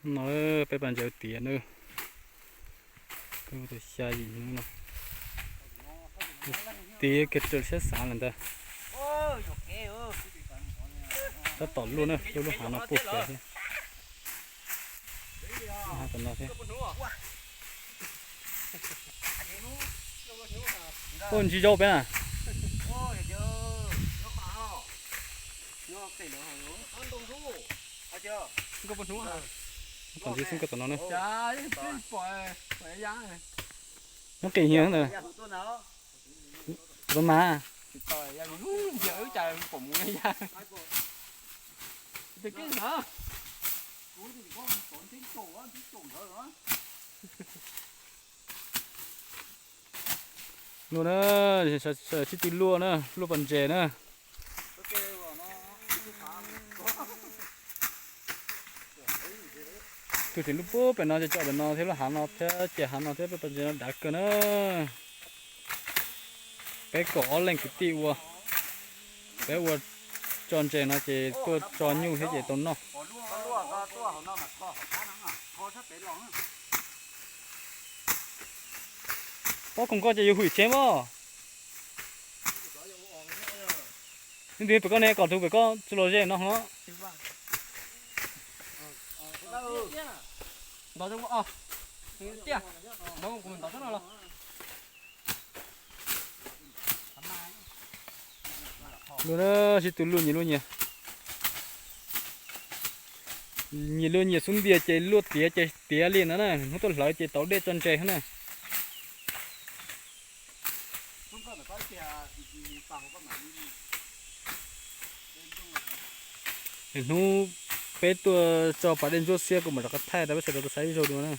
No peb pas ntses tiav na, peb ua tau xya yim hnub no, tiav kiag raws siab xav lawm ntag. Tab tom luaj na, luaj lub hav no puag pem thiab. Tom no thiab. Ua ntsis zaub peb na. Tom ntsis xwb koj tom no na. Nyob qis hias ntawd. Tau mas. Luaj na, sib tw luaj na, luaj pas ntses na. Tus tseem lub puag pem no ces tso pem no thiab lub hav no thiab ces hav no thiab peb pas ntses no dav kawg na. Peb kaum ob leej kwv tij ua, peb ua tso ntses no ces tuaj tso nyuj thiab ces tau noj. Pob koom koj ces yuav hwm tsev mog. Leej twg pem koj ne, kom tus pem koj tsis los ze no hlo. Ntov tiaj, ntov kuv ntov tsob no los. Luaj na, sib tw luaj nyias luaj nyias. Nyias luaj nyias xub ntiag ces luaj tiav ces tiav li no na, hnub tuaj hlawv ces tau dej tso ntses na. Hnub peb tuaj tso pas dej ntsuab xiab kuv mam rov qab thaij rau peb sawv daws tau saib ib zaug dua na.